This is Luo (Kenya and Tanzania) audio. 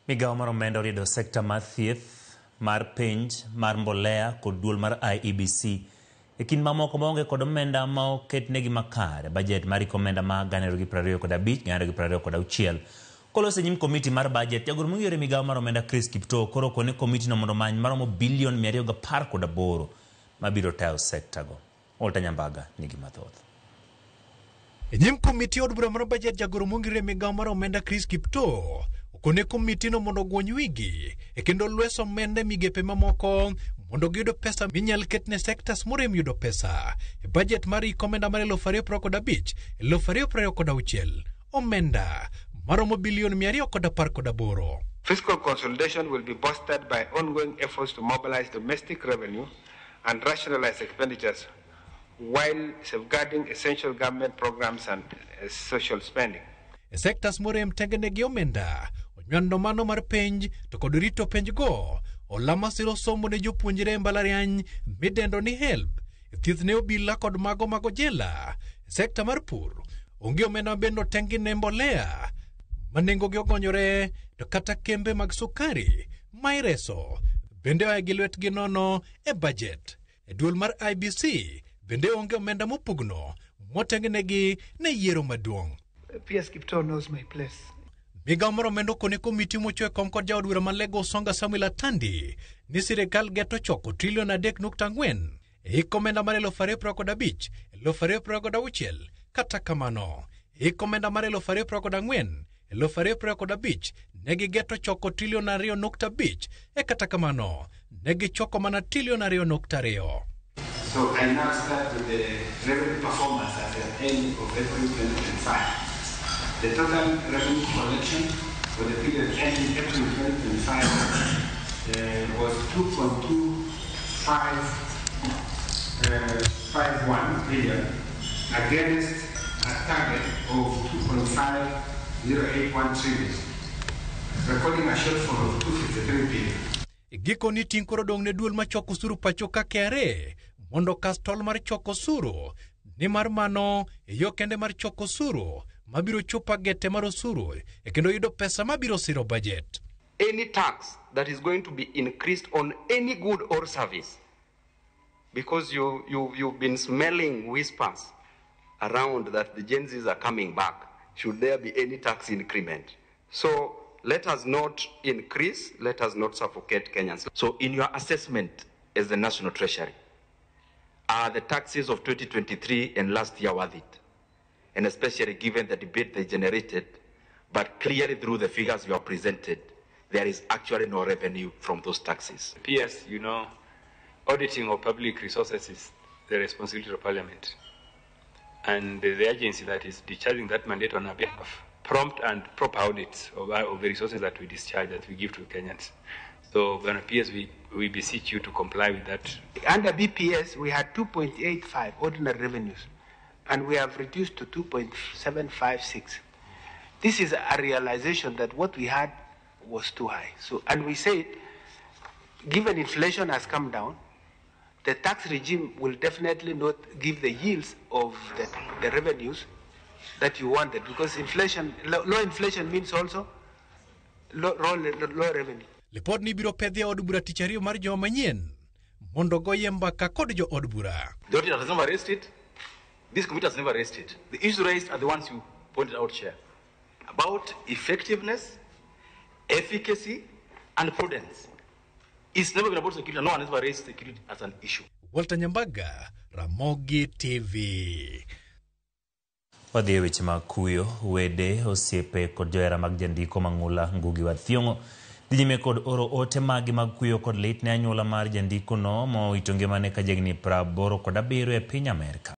Migawo mar omenda oriedo sekta mar thieth, mar penj, mar mbolea kod duol mar IEBC e kind mamoko maonge kod omenda ma oketnegi makare. Bajet mar hik omenda ma 2025 2026 kolos e nyim komiti mar bajet, jagoro mong'iyore migawo mar omenda Chris Kiptoo koro okone komitino mondo omany maromo bilion 218 mabiro tayo sekta go. Walter Nyambaga nigi mathoth. E nyim komiti od bura mar bajet jagoro mongire migawo mar omenda Chris Kiptoo okone komitino mondo ogwony wigi e kendo lwes omenda e migepe mamoko mondo giyud pesa minyal ket ne sectors morem yudo pesa e bajet mar hik omenda mar 2025 2026 omenda maromo bilion 218. Fiscal consolidation will be bolstered by ongoing efforts to mobilize domestic revenue and rationalize expenditures while safeguarding essential government programs and social spending. E sectors morem tengenegi omenda onywando mano mar penj to kod rito penj go hola masiro somo ne jopuonjre e mbalariany midendo ni HELB thieth ne obila kod mago mag ojela. E sekta mar pur onge omenda bende otengi ne mbolea ma nengogi ogonyore to kata kembe mag sukari ma ireso bende oa gi lwetgi nono e bajet. E duol mar IBC bende onge omenda mopugno motengnegi ne yiero maduong'. PS Kiptoo knows my place. Migawo mar omenda okone komiti mochwe kom kod jaod bura ma Lego Usonga Samuel Atandi ni sirikal geto choko trilion 3.4 e hik omenda mar 2025 2026. Kata kamano, hik omenda mar 2024 2025 ne gigeto choko trilion 2.5 e kata kamano ne gichoko mana trilion 2.2. So I now start with the revenue performance at the end of April 2025. The total revenue collection for the period ending April 2025 was 2.2551 billion against a target of 2.5081 trillion, recording a shortfall of 253 billion. Gikoni ting' koro dong' ne duol machoko osuru pacho ka KRA mondo okas tol mar choko osuru nimar mano e yo kende mar choko osuru mabiro chopo agete mar osuru e kendo yudo pesa mabiro siro bajet. Any tax that is going to be increased on any good or service, because you've been smelling whispers around that the Gen Zs are coming back, should there be any tax increment. So let us not increase, let us not suffocate Kenyans. So in your assessment as the National Treasury, are the taxes of 2023 and last year worth it? And especially given the debate they generated, but clearly through the figures you have presented, there is actually no revenue from those taxes. PS, auditing of public resources is the responsibility of Parliament. And the agency that is discharging that mandate on our behalf, prompt and proper audits of the resources that we discharge, that we give to Kenyans. So, Bwana PS, we beseech you to comply with that. Under BPS, we had 2.85 ordinary revenues, and we have reduced to 2.756. This is a realization that what we had was too high. And we said, given inflation has come down, the tax regime will definitely not give the yields of the revenues that you wanted, because low inflation means also low revenue. Lipod ni biro pedhi e od bura tich ariyo mar juma manyien mondo goye mbaka kod jo od bura. The auditor has never raised it. This committee has never raised it. The issues raised are the ones you pointed out, Chair, about effectiveness, efficacy, and prudence. It's never been about security. No one has ever raised security as an issue. Walter Nyambaga, Ramogi TV. Wadhi e weche mag kuyo, wede, osiepe kod johera mag jandiko mang'ula Ngugi wa Thiong'o dhi nyime kod oro ote magi mag kuyo kod lit ne anyuola mar jandikono ma owito ngimane ka jahigni 87 e piny Amerka.